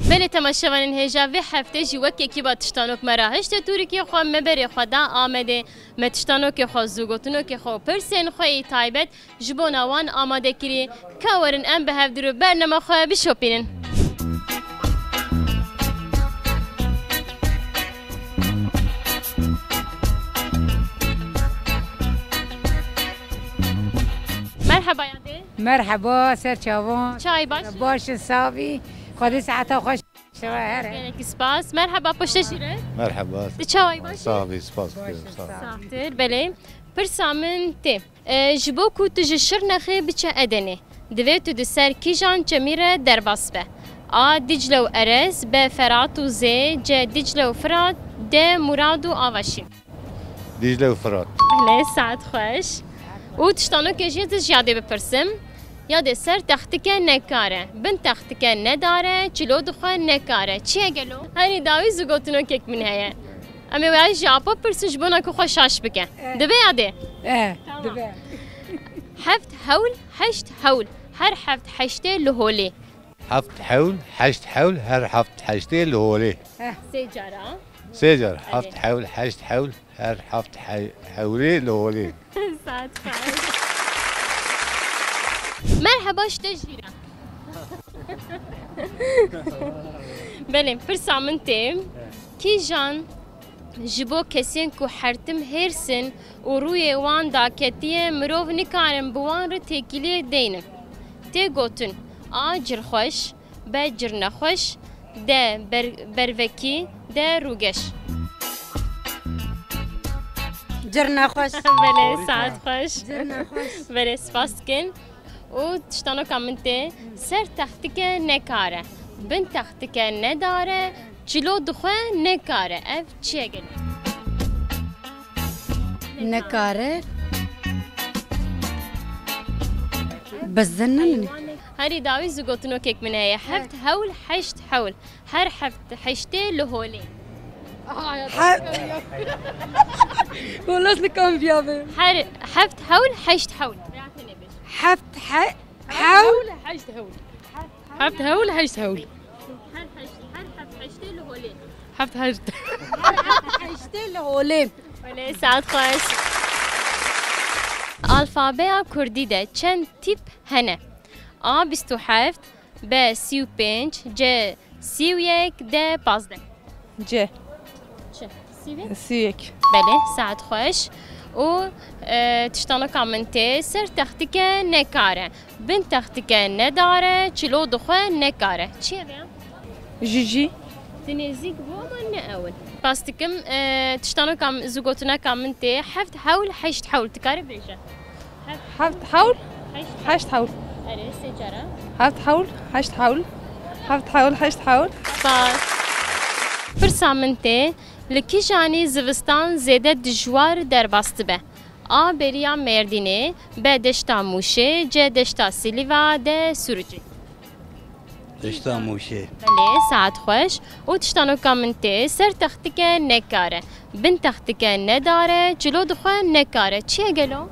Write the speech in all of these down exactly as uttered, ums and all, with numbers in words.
Belê temaşevanên hêja, vê heftê jî wek ekîba Tiştanok me rahişte tûrikê xwe, me berê xwe da Amedê. Me tiştanokê xwe, zûgotinokê xwe û pirsên xwe yê taybet ji bona wan amade kirî. Ka werin em bi hev dir û bernama xwe bişopînin. Merheba yadê. Merheba, ser çavan. Çay baş? Baş, savî. Xwedê saeta xweş. Şeva here. Gelekî spas. Merheba, poşte jî re. Merheba. Tu çawayî baş? Savî, spas. Baş, sağ ol. Saxtir, belê. Pirsa min tê. E, ji bo ku tu ji Şirnexê biçe Edenê, divê tu di ser kîjan çemî re derbas be? A. Dicle û Erez, B. Ferat û Zê, C. Dicle û Firat, D. Murad û Avaşîn. Dicle û Firat. Belê, saet xweş. Û tiştanokê jî ez ji yadê bipirsim. Yadê ser textike ne kar e, bin textike ne dar e, çilo dixwe ne kar e. Çi ye gelo? Herî dawî zû gotinokek min heye. Em ê wê ji apa pirsin ji bona ku xwe şaş bike. Eh. Dibe yadê? Eh, tamam. Dibe. Heft hewl, heşt hewl, her heft heştê li holê. Heft hewl, heşt hewl, her heft heştê li holê. Eh. Sê cara. Sê car. Heft hewl, heşt hewl, her heft he-, hewlê li holê. Saet xweş. Merheba, ji te jî re. Belê, pirsa min tê. Kîjan ji bo kesên ku her tim hêrs in û rûyê wan daketiye, mirov nikarin bi wan re têkiliyê deynin? Tê gotin, A. Cirxweş, B. Cirnexweş, D. Ber-, bervekî, D. Rûgeş. Cirnexweş. Belê, saet xweş. Cirnexweş. Belê, spas dikin. Û tiştanoka min tê, ser textike ne kar e, bin textike ne dar e, çilo dixwe ne kar e. Ev çi ye gelo? Ne kar e. Bizin ne? Herî dawî zû gotinokek min heye. Heft hewl, heşt hewl. Her heft heştê li holê. Ha- Wala ez nikim viya bim. Her heft hewl, heşt hewl. Heft he-, hewl. Heşt hewl. Heft hewl, heşt hewl. Her heşt, her heft heştê li holê. Heft heşt. Heştê li holê. Olê, saet xweş. Alfabeya kurdî de çend tîp hene? A. Bîst û heft, B. Sî û pênc, C. Sî û yek, D. Pazdeh. C. Çi? Sî û yek? Sî û yek. Belê, saet xweş. Û, e, tiştanoka min tê, ser textike ne kar e, bin textike ne dar e, çilo dixwe ne kar e. Çi ye vê ya? Jijî. Tu nêzîk bû ama ne ew in. Spas dikim, e, tiştanoka min, zû gotineka min tê, heft hewl, heşt hewl, tu karî bêje. Heft hewl, heşt hewl. Erê, sê cara. Heft hewl, heşt hewl. Heft hewl, heşt hewl. Spas. Pirsa min tê, li kîjanî zivistan zêde dijwar derbas dibe? A. Beriya Mêrdînê, B. Deşta Mûşê, C. Deşta Silîva, D. Sûricê. Deşta Mûşê. Belê, saet xweş. Û tiştanoka min tê, ser textike ne kar e, bin textike ne dar e, çilo dixwe ne kar e. Çi ye gelo?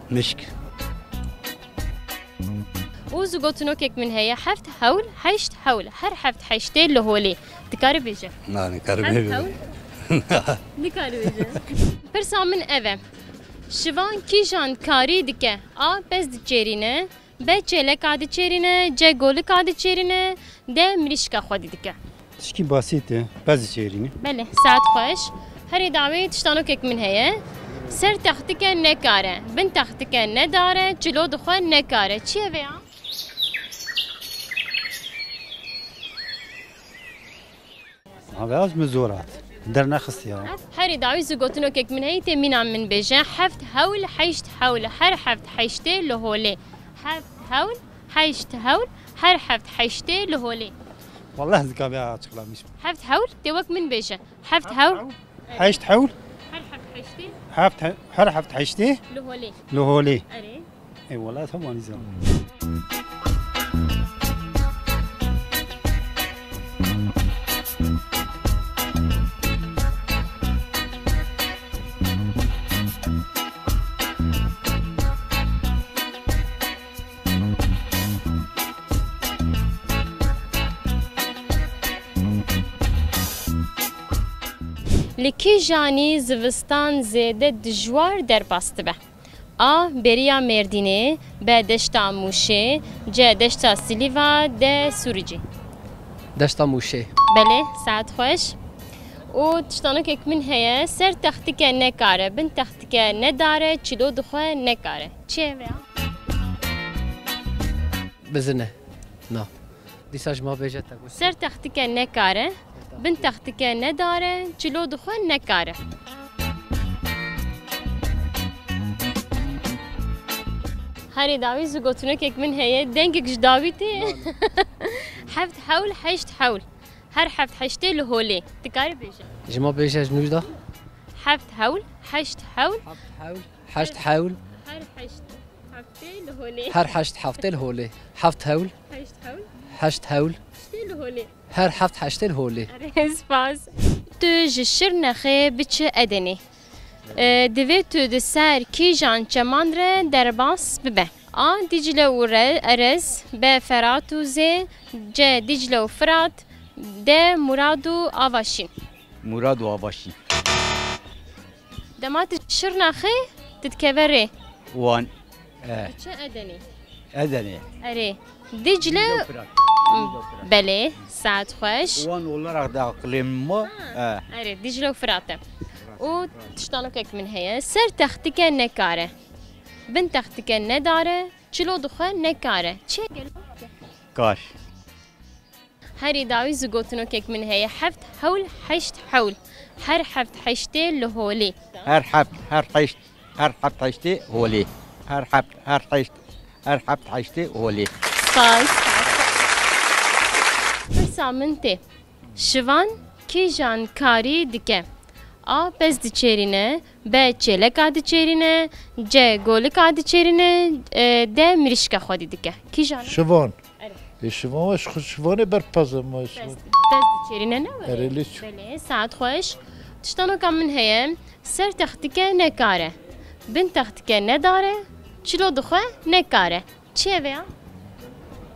Mişk. Û zû gotinokek min heye, heft hewl, heşt hewl. Her heft heştê li holê. Dikarî bêje? Na, nikarî bêje. Heft hewl? Nikarî bêje. Pirsa min ev e. Şivan kîjan karî dike? A. Pez diçêrîne. B. Çêleka diçêrîne, C. Golika diçêrîne, D. Mirîşka xwedî dike. Tişkî basît e, pez diçêrîne. Belê, saet xweş. Herî dawî tiştanokek min heye. Ser textike ne kar e, bin textike ne dar e, çilo dixwe ne kar e. Çi ye vê ya? Abi, ez min zor hat. Dernexist ya. Herî dawî zû gotinokek min heyî tê mîna min bêje. Heft hewl, heşt hewl, her heft heştê li holê. Heft hewl, heşt hewl, her heft heştê li holê. Vallahi ez dikabe açıklamış. Heft hewl, tê wek min bêje. Heft hewl. Heşt hewl. Her heft heştê. Heft he-, her heft heştê. Li holê. Li holê. Erê. Ê, wela ez hewanî zanim. Li kîjanî zivistan zêde dijwar derbas dibe? A. Beriya Mêrdînê, B. Deşta Mûşê, C. Deşta Silîva, D. Sûricî. Deşta Mûşê. Belê, saet xweş. Û tiştanokek min heye, ser textike ne kar e, bin textike ne dar e, çilo dixwe ne kar e. Çi ye vêya? Bizine. Na. Dîsa ji ma bêje te got. Ser textike ne kar e, bin textike ne dar e, çilo dixwe ne kar e. Herê dawî zû gotinokek min heye, dengek ji dawî tê. Heft hewl, heşt hewl. Her heft heştê li holê. Dikarî bêje. Ji ma bêje ji nû de. Heft hewl, heşt hewl. Heft hewl, heşt hewl. Her heşt heftê li holê. Her heşt heftê li holê. Heft hewl. Heşt hewl. Heşt hewl. Heştê li holê. Her heft heştê li holê. Erê, spas. Tu ji Şirnexê biçi Edenê. E, divê tu di ser kîjan çeman re derbas bibe? A. Dîcle û Re-, Erez, B. Ferat û Zê, C. Dîcle û Firat, D. Murad û Avaşîn. Murad û Avaşîn. Dema tu Şirnexê, tu dikeve rê. Wan. E. Çi Edenê? Edenê. Erê. Dicle. Dicle û Firat. M, Dicle û Firat. Belê, saet xweş. Wan olarak da aqilê min ma. Ha. E. Erê, Dicle û Firat e. Û tiştanokek min heye. Ser textike ne kar e. Bin textike ne dar e. Çilo dixwe ne kar e. Çi ye gelo? Kar. Herî dawî zû gotinokek min heye. Heft hewl, heşt hewl. Her heft heştê li holê. Her heft, her heşt, her heft heştê holê. Her heft, her heşt, her heft heştê holê. Spas. Pirsa min tê. Şivan kîjan karî dike? A. Pez diçêrîne, B. Çêleka diçêrîne, C. Golika diçêrîne, e, D. Mirîşka xwedî dike. Kîjan e? Şivan. Erê. Ê, şivan, ez xwe şivanê ber pez e, ma şivan. Pez, pez diçêrîne ne were? Erê, lê çi? Belê, saet xweş. Tiştanoka min heye, ser textike ne kar e. Bin textike ne dar e, çilo dixwe ne kar e. Çi ye vêya?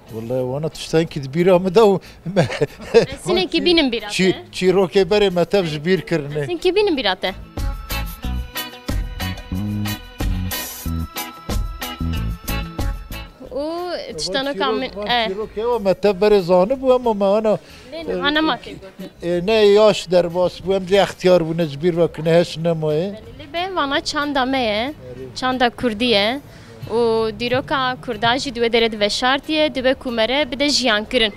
Wallahî wana tiştankî di bîra min de û me Ez sinekî bînim bîra te. Çî-, çîrokê berê me tev ji bîr kirine. Sinekî bînim bîra te. Û tiştanoka min, van e. Çîrok-, van çîrokê wa me tev berê zanibû, ema me ana Lê niha nema tê gotin. E, ne yaş derbas bû, em jî extiyar bûne, ji bîr ve kine, heş nemaye. Belê, lê be vana çanda me ye, çanda kurdî ye û dîroka kurda jî di wê derê diveşartiye, dibe ku me re bide jiyankirin.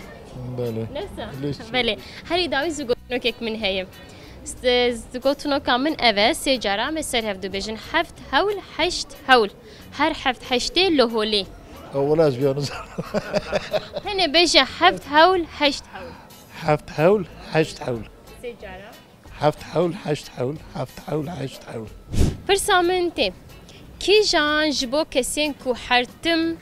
Belê. Neyse. Lê çi? Belê. Herî dawî zû gotinokek min heye. St-, zû gotinoka min ev e, sê cara me ser hev dibêjin. Heft hewl, heşt hewl. Her heft heştê li holê. Ewwela ez biya nizanim. Tenê bêje heft hewl, heşt hewl. Heft hewl, heşt hewl. Sê cara. Heft hewl, heşt hewl, heft hewl, heşt hewl. Pirsa min tê. Kîjan ji bo kesên ku her tim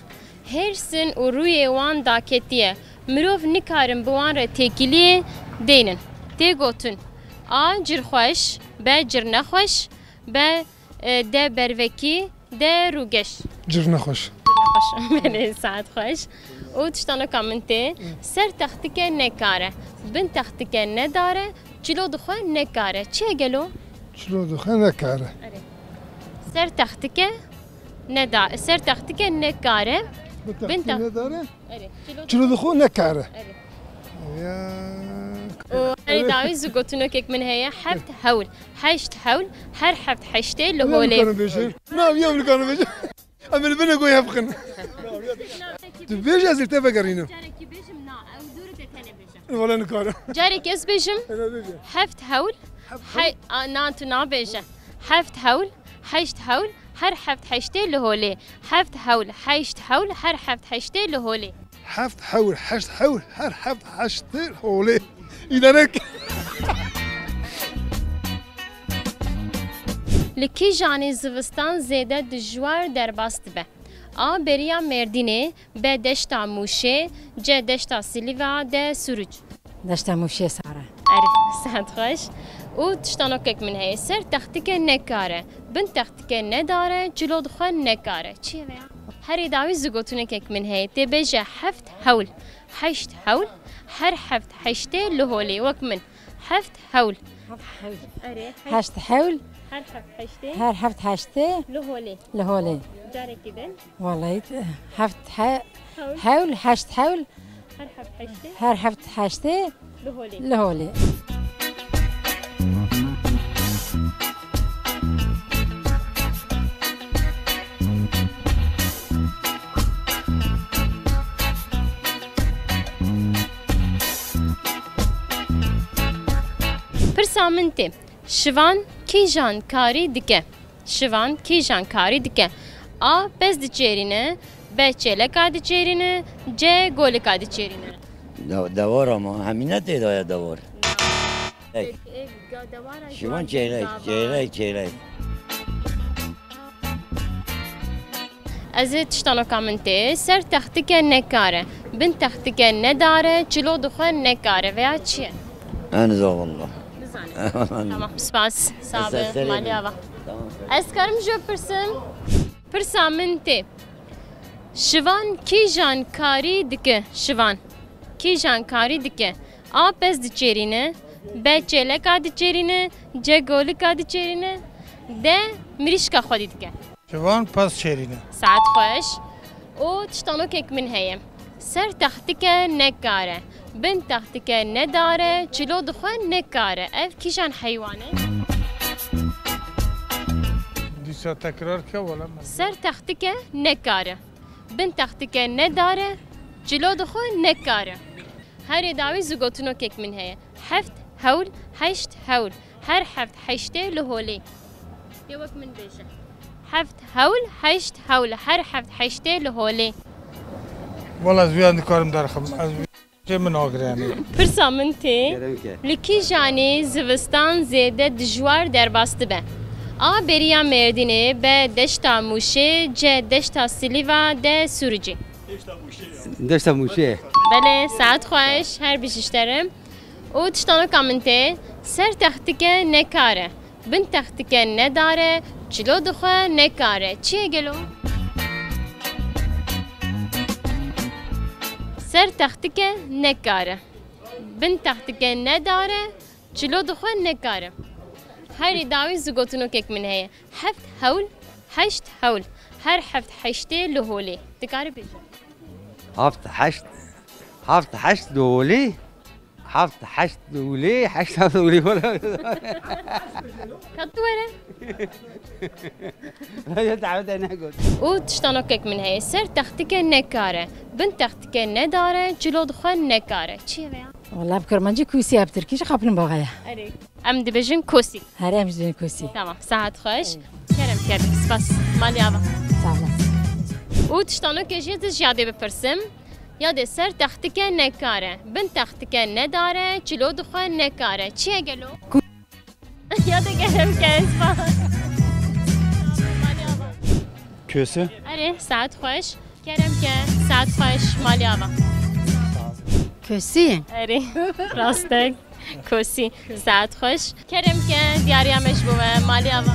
hêrs in û rûyê wan daketiye, mirov nikarin bi wan re têkiliyê deynin? Tê gotin A. Cirxweş, B. Cirnexweş, B. E, D. Bervekî, D. Rûgeş. Cir nexweş. Cir nexweş. Belê, saet xweş. Û tiştanoka min tê, ser textike ne kar e, bin textike ne dar e, çilo dixwe ne kar e. Çi ye gelo? Çilo dixwe ne kar e. Erê. Ser textike ne da-, ser textike ne kar e, bin textike ne dar e. Erê. Çilo dixwe ne kar e. Erê. Ya. Û herî dawî zû gotinokek min heye, heft hewl, heşt hewl, her heft heştê li holê. Nikarim bêjim. Na, ya nikarim bêjim. Em li binê goyê hev bixin. Tu bêje ez li te vegerînim. Carekî bêjim na, ew dûr de tenê bêje. Wala nikarim. Carekî ez bêjim. Ene bêje. Heft hewl, heft hewl. Hey, a, na, tu nabêje. Heft hewl, heşt hewl, her heft heştê li holê. Heft hewl, heşt hewl, her heft heştê li holê. Heft hewl, heşt hewl, her heft heştê holê. Îdarek. Li kîjanê zivistan zêde dijwar derbas dibe? A. Beriya Mêrdînê, B. Deşta Mûşê, C. Deşta Silîva, D. Sûric. Deşta Mûşê sar e. Erê, saet xweş. Û tiştanokek min heye. Ser textike ne kar e, bin textike ne dar e, çilo dixwe ne kar e. Çi ye vêya? Herî dawî zû gotinokek min heye. Tê bêje heft hewl, heşt hewl, her heft heştê li holê. Wek min. Heft hewl. Heft hewl. Erê, heşt. Heşt hewl. Her heft heştê. Her heft heştê. Li holê. Li holê. Carekî din. Wallahî, heft he-, hewl. Hewl, heşt hewl. Her heft heştê. Her heft heştê. Li holê. Li holê. Pirsa min tê, şivan kîjan karî dike? Şivan kîjan karî dike? A, pez diçêrîne, B, çêleka diçêrîne, C, golika diçêrîne. De-, dewar ama, hemîne tê de ye dewar. Ey. Şivan çêlek, çêlek, çêlek. Ez ê tiştanoka min tê, ser textike ne kar e, bin textike ne dar e, çilo dixwe ne kar e, veya çi ye? Eniza wallah. Bizanî. Tamam, spas. Sağ ol. Malî ava. Tamam. Ez karim ji we pirsim? Pirsa min tê. Şivan kîjan karî dike? Şivan kîjan karî dike? A, pez diçêrîne, B, çêleka diçêrîne, C, golika diçêrîne, D, mirîşka xwedî dike. Şivan pez çêrîne. Saet xweş. Û tiştanokek min heye. Ser textike ne kar e, bin textike ne dar e, çilo dixwe ne kar e. Ev kîjan heywan e? Dîsa tekrar ke, wala me. Ser textike ne kar e, bin textike ne dar e, çilo dixwe ne kar e. Herê dawî zû gotinokek min heye. Heft hewl, heşt hewl. Her heft heştê li holê. Yê wek min bêje. Heft hewl, heşt hewl. Her heft heştê li holê. Wala ez wiyan dikarim derxim. Ez cê min agirê em ê. Pirsa min tê, kerem ke, li kîjanê zivistan zêde dijwar derbas dibe? A, beriya Mêrdînê, B, deşta Mûşê, C, deşta Silîva, D, Sûricê. Deşta Mûşê. Belê, saet xweş, her bijî ji te re. Û tiştanoka min tê, ser textike ne kar e, bin textike ne dar e, çilo dixwe ne kar e. Çi ye gelo? Ser textike ne kar e, bin textike ne dar e, çilo dixwe ne kar e. Herî dawî zû gotinokek min heye. Heft hewl, heşt hewl. Her heft heştê li holê. Dikarî bêjî? Heft heşt, heft heşt li holê. Heft heşt li holê, heşt heft li holê. Ka tu were. Davet e negot. Û tiştanokek min heye. Ser textike ne kar e, bin textike ne dar e, çilo dixwe ne kar e. Çi ye veya? Wala bi kurmancî kûsî ye, bi tirkî jî kaplumbağa ye. Erê. Em dibêjin kosî. Here em dibêjin kosî. Tamam, saet xweş. Kerem, kerem. Spas. Malî ava. Sağ olasın. Û tiştanokê jê ez ji yadê bipirsim. Yadê ser textike ne kar e, bin textike ne dar e, çilo dixwe ne kar e. Çi ye gelo? Ku- Yadê kerem ke, spas. Malî ava. Kosî. Erê, saet xweş. Kerem ke, saet xweş, malî ava. Kosî. Erê, rast e. Kosî, saet xweş. Kerem ke, diyariya me ji bo we, malî ava.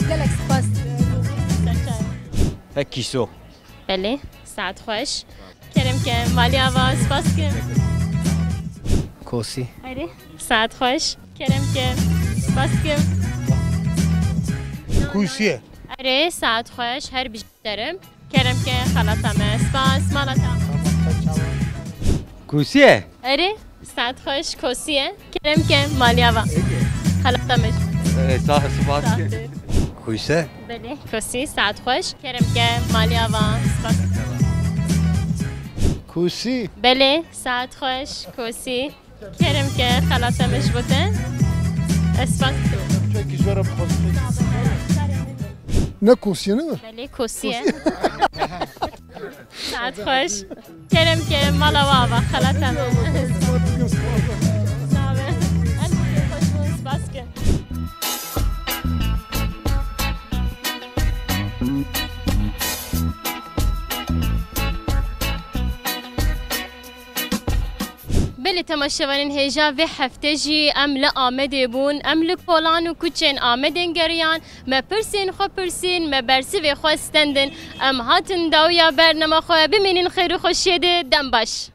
Gelek spas. He, kîso. Belê, saet xweş. Kerem ke, malî ava, spas kim. Kosî. Erê, saet xweş. Kerem ke, spas kim. Kûsî ye. Erê, saet xweş, her bijî. Derim. Kerem ke, xelata me. Spas, mala te. Kûsî ye? Erê, saet xweş, kosî ye. Kerem ke, malî ava. Xelata me. Ee, sağ, spas. Kûsî. Belê, kosî, saet xweş. Kerem ke, malî ava. Spas. Kûsî. Belê, saet xweş, kosî. Kerem ke, xelata me ji bo te. Ez spas dikim. Çekî zora bi xwe. Ne kosî ye, ne? Belê, kosî ye. Saet xweş. Kerem ke, mala we ava, xelata me. Sağ be. Ez xweş bûm, spas dikim. Belê temaşevanên hêja, vê hefte jî em li Amedê bûn. Em li kolan û kuçên Amedê geriyan. Me pirsên xwe pirsîn, me bersivê xwe stendin. Em hatin dawiya bernama xwe. Bimînin xêr û xweşiyê de. Dem baş.